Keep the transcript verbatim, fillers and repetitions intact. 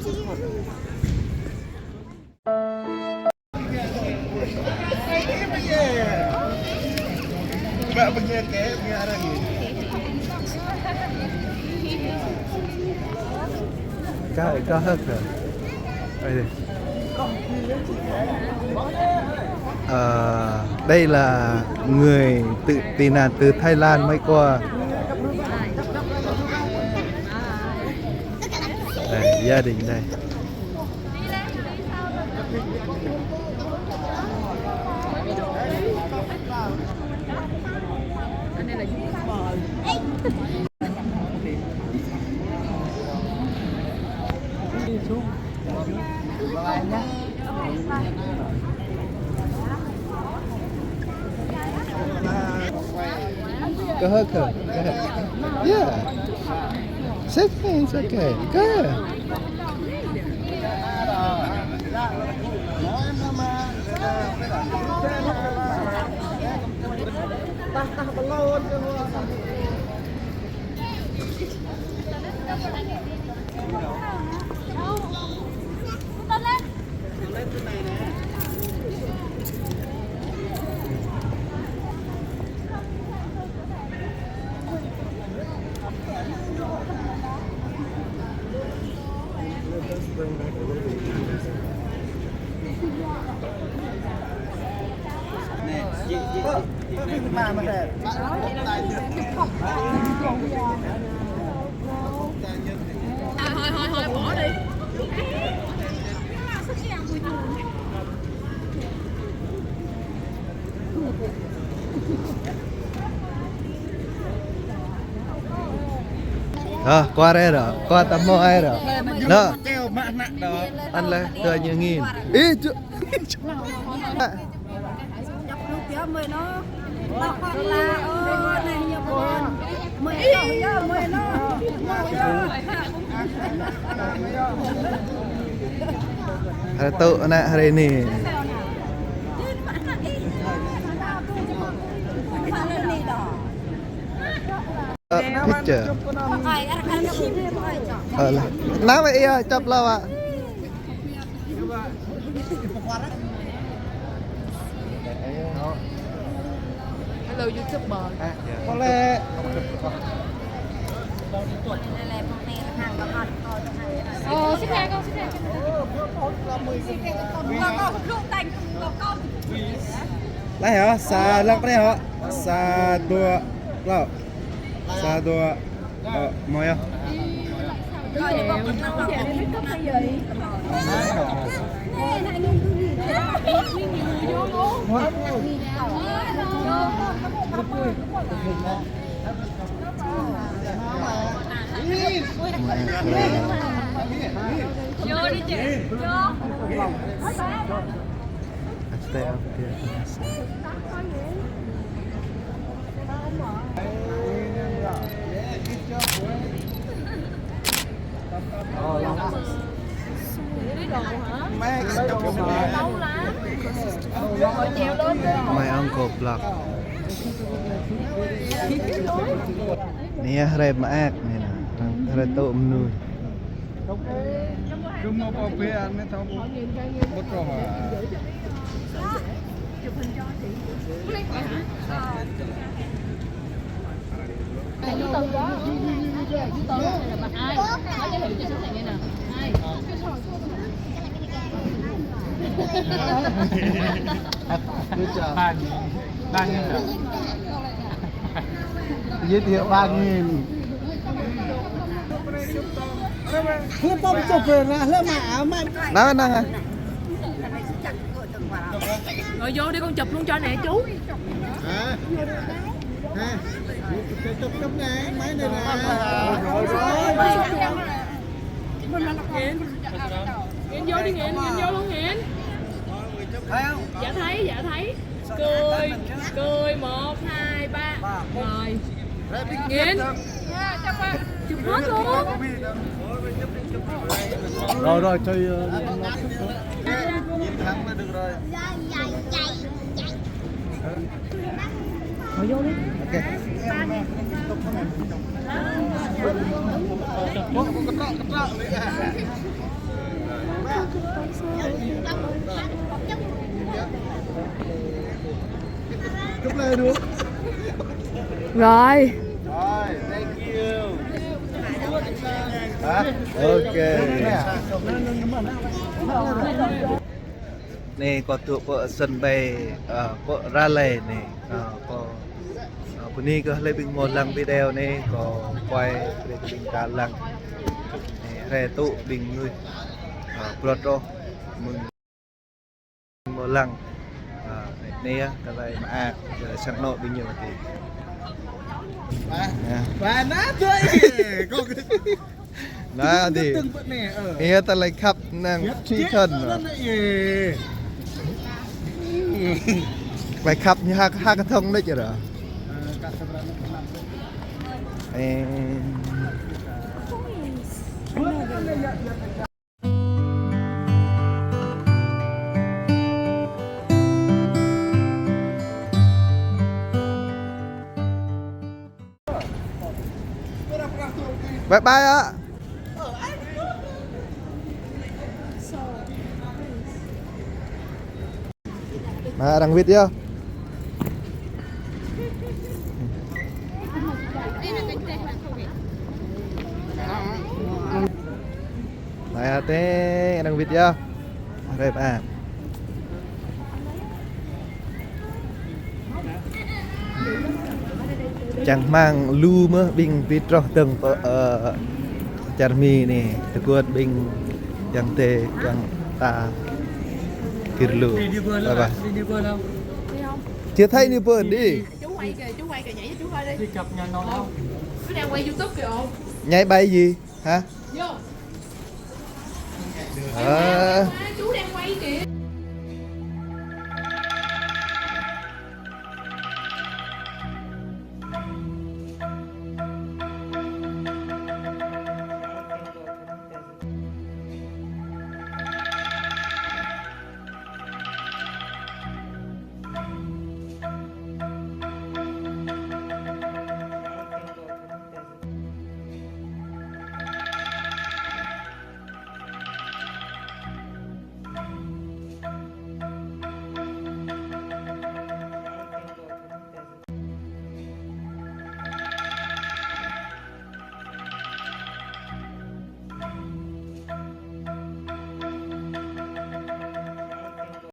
Có, có hết rồi. Đây đi. Ờ, đây là người tự tị nạn từ Thái Lan mới qua. Đây, gia đình đây. Go ahead, go ahead. Yeah. It's okay, it's okay. Go ahead. Hơ, kua rai ro, kua ta mô ai ro. Nơ. Ăn leh, tơ ñu ngin. Ih, chu. Hrơi tŭ ană hrơi anai. Ơ, picture. Ơ, lah. Nao wơ̆t ia, čăp lah wă. Hello, YouTuber. Boleh. Ơ, xích khe con, xích khe. Lah hă, sa lăng pre hă. Sa, dua, klâo. Sa, dua, ơ, mơi ah. Vô đi chị, vô. My uncle block. Anai hrơi mơak anai nă, hrơi tŭ mơnuih. Kơ mơ̆ pơpĕ anai thâo ƀu ƀuh hă. Good job. Giới thiệu ba nghìn. Hlơi pơm chụp về là hlơi mà, mà. Năng, năng hă? Rồi vô đi, con chụp luôn cho nè chú. Hả? Hả? Chụp, chụp, chụp nè, máy này nè. Rồi, rồi. Ngen vô đi, Ngen, Ngen vô luôn, Ngen. Dạ thấy, dạ thấy. Kơi, kơi, một, hai, ba. Rồi. Ngen. Chụp hết luôn. Rồi, rồi, chơi, ờ, nhìn thẳng là được rồi. Ngồi vô đi. Ok. Ủa, con cặp trọ, cặp trọ. Rồi. Rồi, thank you. Hả? Ok. Anai kâo dŏ pơ sân bay, ơ, pơ Raleigh anai. Ơ, kâo, ơ, bơni kơ hlơi ƀing hmâo lăng video anai, kâo quay brơi kơ ƀing ta lăng. Anai, hrơi tŭ ƀing mơnuih, ơ, bruă troh mơ̆ng hmâo lăng. Ơ, anai, anai yơh, tơlơi mơak, tơlơi sang anŏ ƀing ñu tih. Ba. Anai. Ba, anai tui. Kâo Anai, adih. Anai, ơ. Anai tơlơi khăp năng tri thân. Tơlơi khăp ñu hă, hă kơ thŏng đôč yơh. Ơ. Bye bye ạ. Anai, arăng wĭt yơh. Anai, adih, arăng wĭt yơh. Hrơi pă. Čang rơmang lu mơ̆n ƀing pi troh dơ̆ng pơ, ơ, čar Mi anai, tơguan ƀing yang tê, yang ta kir lu. Bye bye. Chưa thấy ñu bơ̆n đih. Chú quay kìa, chú quay kìa, nhảy cho chú coi đi. Đi cặp nhà nọ không? Cứ đang quay YouTube kìa. Nhảy bài gì? Hả? Vô. Ơ. Chú đang quay kìa.